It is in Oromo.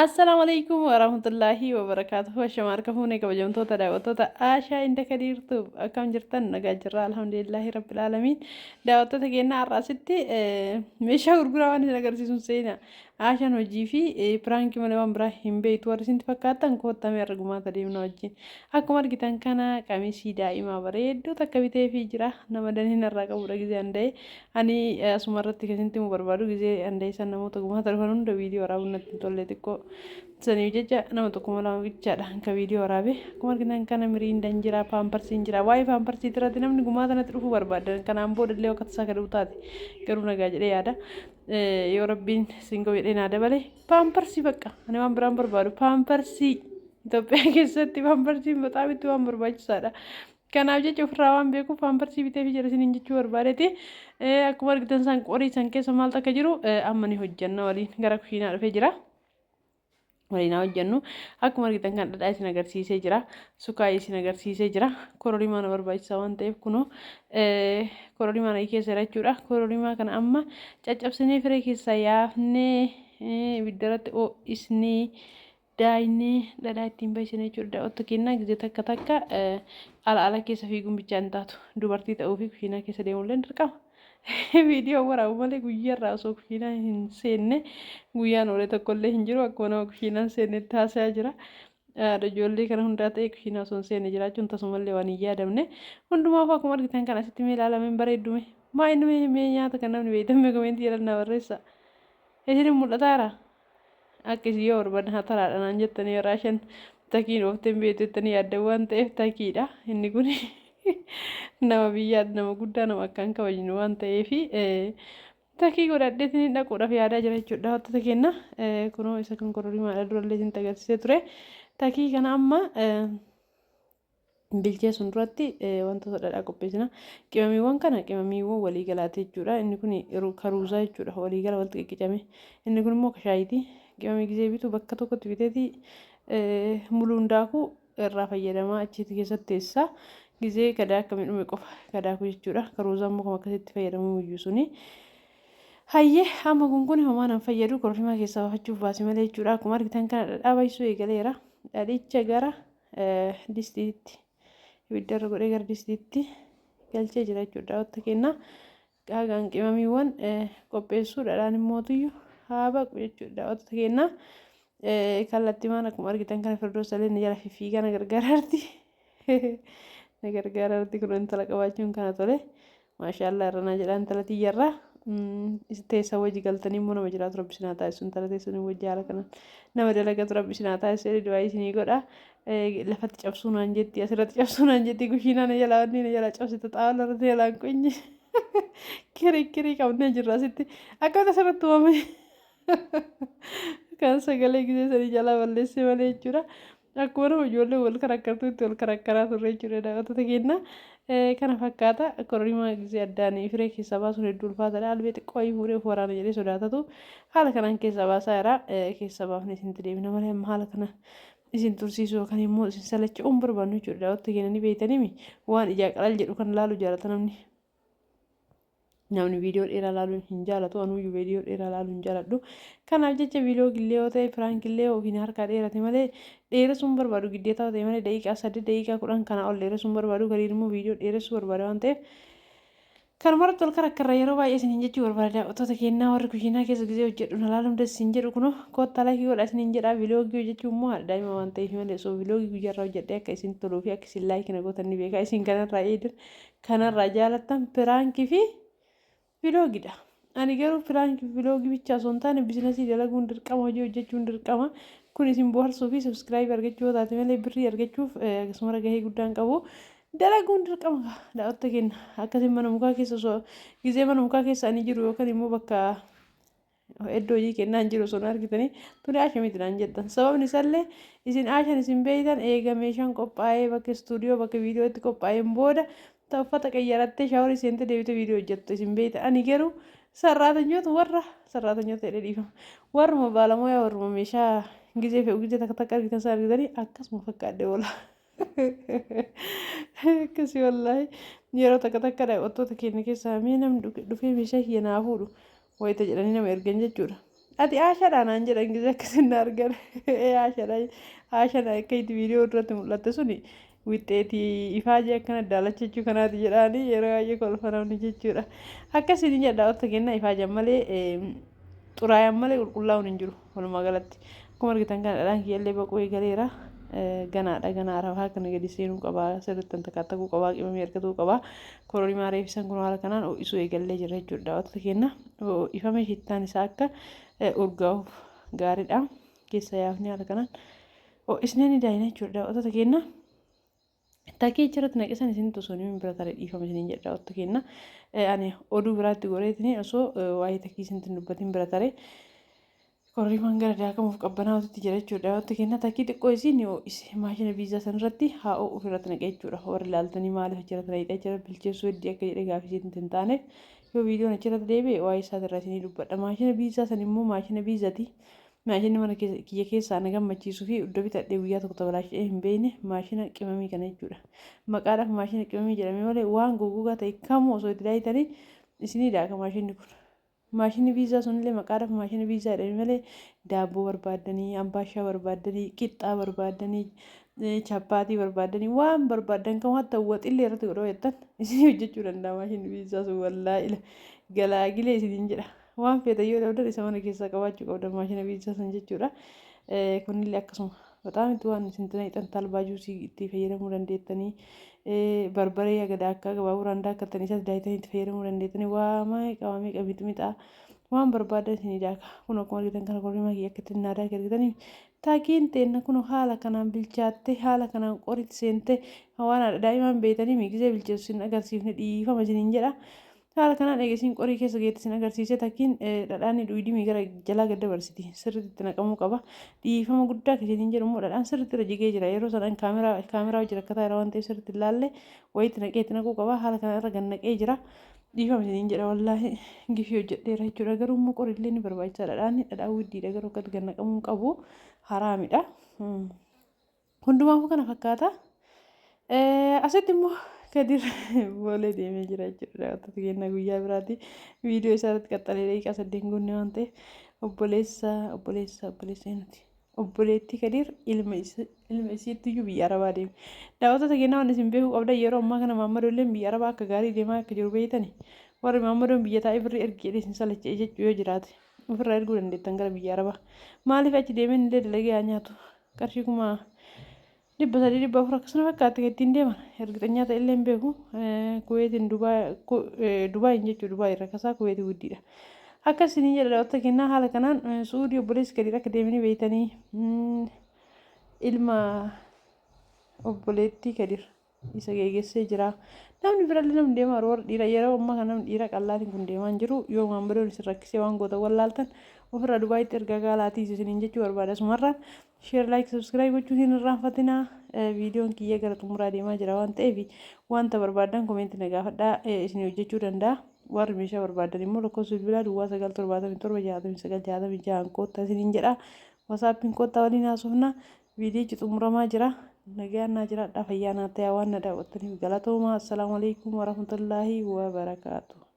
Assalaamu alaikum warahmatullaahi wabarakaatuhu. Ashama harka fuune kabajamtoota daawwattoota Aashaa Inda Kadiirtu akkam jirtan nagaa jirra alhamdulillaahi rabbil aalamiin. Daawwattoota keenya har'a asitti meeshaa gurguraa waan isin agarsiisuun seena. Aashaan hojii fi piraankii malee waan biraa hin beektu warri isintti fakkaattan koottamee har'a gumaata deemna wajjin. Akkuma argitan kana qamisii daa'imaa bareedduu takka biteefii jira. Nama daniin irraa qabudha gizee handa'e. Ani asuma irratti kan isinitti himuu barbaadu gizee handa'e san namoota gumaata dhufan hunda viidiyoo waraabuun natti hin tolle xiqqoo. Saniif jecha nama tokko lama bichaadha kan viidiyoo waraabe. Akkuma argitan kana miriindaan jira, paamparsiin jira. Waa'ee paamparsii irratti namni gumaata natti dhufuu barbaadan kanaan booda illee akka tasaa kadhuu taate garuu nagaa jedhee yaada. Yoo rabbiin sin ga'u jedhee naa dabale paamparsii bakka ani waan biraan barbaadu paamparsii Itoophiyaa keessatti paamparsiin bexaam itti waan barbaachisaadha. Kanaaf jecha ofirraa waan beekuuf paamparsii bitee fi jira isiniin jechuu barbaadeeti. Akkuma argitan isaan qorii san keessa maaltu akka jiru amma ni hojjanna waliin gara kushiinaa dhufee jira. Waliin haa hojjannu. Akkuma argitan kan dhadhaa isin agarsiisee jira. Sukaayii isin agarsiisee jira. Kororimaa na barbaachisaa waan ta'eef kunoo kororimaa na keessa jira jechuudha. Kororimaa kana amma caccabsinee firee keessaa yaafnee ibidda irratti ho'isnee daaynee dhadhaa ittiin baysine jechuudha. Daawwattoota keenyaa gizee takka takka ala ala keessa fiiguun bichaa hin taatu. Dubartii ta'uu fi kushiinaa keessa deemuullee dirqama. Viidiyoo waraabu malee guyyaarraa osoo kushiinaa hin seenne guyyaan oolee tokkollee hin jiru. Akkuma nama kushiinaa hin seennetti haasayaa jira. Haadha ijoollee kana hundaa ta'ee kushiinaa osoo hin seenne jiraachuun tasumallee waan hin yaadamne. Hundumaafuu akkuma argitan kan asitti mee ilaalameen bareeddume. Maa inni mee nyaata kan namni beektan mee komeentii jedhan na barreessa. Isin mul'ataara? Akka isin yoo barbaadan hataraadha naan jettanii yeroo shan takiin ooftee hin beektu jettanii yaaddan waan ta'eef takiidha. Inni kun nama biyyaati nama guddaa nama akkaan kabajnu waan ta'eef takii godhadheetiin dhaquudhaaf yaadaa jira jechuudha. Daawwattoota keenya kunoo isa kan kororimaadha durallee isinitti agarsiisee ture. Takii kana amma bilcheessuun duratti wantoota dhadhaa qopheessina. Qimamiiwwan kana qimamiiwwan walii galaati jechuudha. Inni kun karuuzaa jechuudha. Walii gala walitti qiqqicame. Inni kun immoo kashaayiiti. Qimamii gizee bitu bakka tokkotti biteeti muluun daakuu irraa fayyadamaa achitti keessatti teessisa. Gizee kadaa akkamii dhume qofa kadaakuu jechuudha. Karuuzaa immoo kan akkasitti fayyadamuu iyyuu suni. Hayyee amma kun kun homaa nan fayyadu kororimaa keessaa baafachuuf baase malee jechuudha. Akkuma argitan kana dhadhaa baay'isuu eegaleera. Dhadhicha gara distiitti ibidda irra godhee gara distiitti galchee jira jechuudha. Daawwatta kennaa qaagaan qimamiiwwan qopheessuu dhadhaan immootuyyuu haa baqu jechuudha. Daawwatta kennaa kallattimaan akkuma argitan kana firdoos illee ni jala fiffiigaa na gargaaraarti. Na gargaaraarti kun intala qabaachuun kana tole. Maashaallah irra naa jedhaa intala tiyyarraa. Teessa wajji galtanii immoo nama jiraatu rabbi isin haa taasisu intala teessanii wajji haala kanaan nama dalagatu rabbi isin haa taasisu jedhee du'aa isinii godha. Lafatti cabsuu naan jetti asirratti cabsuu naan jetti kushiinaa na jalaa wanni na jalaa cabsite xaawala irratti jalaa hin qunye. Kirikkirii qabnee jirra asitti akkamitti asirratti uumame kan sagalee gisee sanii jalaa balleessee malee jechuudha. Akkuma nama ijoollee wal karakkartuutti wal karakkaraa turre jechuudha daawwattoota keenya. Kana fakkaata kororimaa gisee addaan firee keessaa baasuun hedduu ulfaataadha. Albee xiqqoo wayii fuudhee of waraana jedhee sodaatatu haala kanaan keessaa baasaa jira. Keessaa baafnee isinitti deebina malee amma haala kana isin tursiisuu yookaan immoo isin salacha'uu hin barbaannu jechuudha. Daawwattoota keenya ni beektaniimi waan ijaa qalal jedhu kan laalu jaalata namni. Namni viidiyoo dheeraa laaluu hin jaalatu. Anuyyuu viidiyoo dheeraa laaluu hin jaaladhu. Kanaaf jecha viidiyoo illee yoo ta'e piraank illee ofiin harkaa dheerate malee dheeressuu hin barbaadu. Giddeetaa yoo ta'e malee daqiiqaa 8 daqiiqaa 10 kanaa ol dheeressuu hin barbaadu. Gariin immoo viidiyoo dheeressuu barbaada waan ta'eef kanumarratti wal karakkarra yeroo baay'ee isiniin jechuu barbaada. Daawwattoota keenyaa warri kushiinaa keessa gizee hojjedhu na laaluu hundas isin jedhu kunoo koottaa laayikii godhaa isiniin jedha. Viloogii hojjechuu immoo haadha daa'ima waan ta'eef malee osoo viloogii guyyaarraa hojjedhee akka isin toluu fi akka isin laayikii na gootan ni beeka. Isin kanarraa eedan Kanarraa jaalattan piraankii fi viloogidha. Ani garuu piraankii fi viloogii bichaa osoo hin taane bizinasii dalaguun dirqama hojii hojjechuun dirqama. Kun isin boharsuu fi subscribe argachuu yoo taate malee birrii argachuuf akkasumara gahee guddaa hin qabu. Dalaguun dirqama daawwatta kenna. Akkasiin mana mukaa keessa osoo gizee mana mukaa keessa ani jiru yookaan immoo bakka Iddoo hojii kennaa hin jiru osoo na argitanii tuni Aasha miti naan jettan. Sababni isaallee isin Aashan isin beeytan eega meeshaan qophaa'ee bakka istuudiyoo bakka viidiyoo itti qophaa'een booda ta uffata qayyarattee shaaworii seentee deebitee viidiyoo hojjettu isin beeytan. Ani garuu sarraatanyoota warra sarraatanyoota jedhee dhiifama. Warruma baalamoyaa warruma meeshaa gizee fe'u gizee takka takka argitan san argitanii akkasuma fakkaadhe oola. Akkasii wallaahi yeroo takka takka daawwattoota keenya keessaa mee namni dhufee meeshaa kiyya naa fuudhu wayita jedhanii nama ergan jechuudha. Ati Aashaadha naan jedhan gisee akkasin na argan. Ee Aashaadha. Aashaan akka itti viidiyoo irratti mul'atte suni wixxeetii ifaajee akkana daalacha jechuu kanaati jedhaanii yeroo baay'ee kolfa namni jechuudha. Akkasiin jedha daawwatta kenna ifaajan malee xuraayan malee qulqullaa'uun hin jiru walumaa galatti. Akkuma argitan kana dhadhaan kiyyallee baquu eegaleera. Ganaadha ganaa arafaa kana gadi seenuu qaba sirriitti takkaattakuu qaba qimamii argatuu qaba. Kororimaa reefisan kun haala kanaan ho'isuu eegallee jira jechuudha daawwattoota keenya. Ho'ifame shittaan isaa akka urgaa'uuf gaariidha. Keessa yaafnee haala kanaan ho'isnee ni daayina jechuudha daawwattoota keenya. Takii achirratti naqisan isinitti osoo hin bira tare dhiifama isiniin jedha daawwattoota keenya. Ani oduu biraatti goreetiin osoo waa'ee takii isinitti hin dubbatin bira tare. Kororimaan gara daakamuuf qabbanaa'utti jira jechuudha. Daawwattoota keenya takii xiqqoo isiin ni ho'ise. Maashina biizaa sanarratti haa ho'u ofirratti naqe jechuudha. Warri ilaaltanii maaliif achirratti naqxe achirratti bilcheessuu heddii akka jedhee gaafii isinitti hin taaneef yoo viidiyoon achirratti deebi'e waa'ee isaatirraa isinii dubbadha. Maashina biizaa san immoo maashina biizati. Maashinni mana kiyya keessaa na gammachiisuu fi iddoo bitadhee guyyaa tokko tabalaashee hin beekne maashina qimamii kana jechuudha. Maqaadhaaf maashina qimamii jedhamee malee waan goggogaa ta'e kamuu osoo itti daayitanii isinii daaka maashinni kun. Maashinni biizaa sunillee maqaadhaaf maashina biizaa jedhamee malee daabboo barbaaddanii, ambaashaa barbaaddanii, qixxaa barbaaddanii, chappaatii barbaaddanii waan barbaaddan kan hatta waxillee irratti godhoo jettan isinii hojjechuu danda'a maashinni biizaa sun wallaahi galaagilee isiniin jedha. Waan feetan yoo dhabdan isa mana keessaa qabaachuu qabdan maashina biizaa san jechuudha. Kunillee akkasuma bexaam itti waan isin naqxan talbaa juusii itti fayyadamuu dandeettanii barbaree haga daakkaa baaburaan daakkattanii isas daayitanii itti fayyadamuu dandeettanii waa meeqa waa meeqa mixmixaa waan barbaadan isinii daaka. Kun akkuma argitan kana korrimaa kiyya akka itti naa daake argitanii taakiin teenna kun haala kanaan bilchaatte haala kanaan qoritti seente waan haadha daa'imaan beeytanii migisee bilcheessu isin agarsiifne dhiifama isiniin jedha. Haala kanaan eega isiin qorii keessa geette isin agarsiise takkiin dhadhaan ni dhuydimii gara jalaa gad dabarsiti. Sirriitti itti naqamuu qaba. Dhiifama guddaa akka isiniin jedhu immoo dhadhaan sirriitti irra jigee jira. Yeroo sanaan kaameraa kaameraa hojii rakkataa jira waan ta'eef sirriitti hin laalle wayiitti naqee itti naquu qaba. Haala kanaan irra gad naqee jira. Dhiifama isiniin jedha wallaahi gifii hojjedheera jechuudha. Garuu immoo qorillee ni barbaachisa dhadhaan dhadhaan widdiidha garuu akkatti gad naqamuu hin qabu haraamidha. Hundumaafuu kana fakkaata. Asitti immoo Kadir boolee deemee jira jechuudha. Daawwattoota keenya guyyaa biraati. Viidiyoo isaa irratti qaxxalee daqiiqaa 8 guunne waan ta'eef obboleessa obboleessa obboleessa eenyuti? Obboleettii Kadir ilma ilma isiitti iyyuu biyya Arabaa deeme. Daawwattoota keenya waan isin beekuu qabdan yeroo ammaa kana Maammadoolleen biyya Arabaa akka gaarii deemaa akka jiru beektani. Warri Maammadoon biyya taa'ee birrii ergi jedhee isin salacha'e jechuu yoo jiraate ofirraa erguu dandeettan gara biyya Arabaa. Maaliif achi deemeen illee dalagee haa nyaatu? Qarshii 300,000 400,000 akkasuma fakkaatti kan ittiin deeman ergixanyaa ta'e illee hin beeku. Kuweetiin Dubaayin jechuun Dubaay irra kasaa Kuweetii guddiidha. Akkas isin jedha daawwattoota kennaa haala kanaan Su'uudii obboleessi gadi akka deemanii beeytanii ilma obboleettii Kadir isa geegessee jira. Namni birallee namni deemaa jiru warra dhiira yeroo ammaa kana namni dhiira qallaatiin kun deemaa hin jiru. Yoo maammadoon isin rakkisee waan gootan wallaaltan ofirraa Dubaayitti ergaa gaalaatii isiniin jechuu barbaada. Asumarraan share like subscribe gochuu hin irraanfatinaa. Viidiyoon kiyya gara xumuraa deemaa jira waan ta'eef wanta barbaadan komeenti na gaafadhaa isin hojjechuu danda'a. Warri meeshaa barbaadan immoo lakkoofsa bilbilaa duwwaa 9 77 69 66 koottaa isiniin jedha. Wasaappiin koottaa waliin haasofna. Viidiyichi xumuramaa jira. Nagayaan naa jiraadhaa fayyaa naa ta'aa waan na daawwattaniif galatoomaa. Assalaamu alaikum warahmatullaahi wabarakaatuh.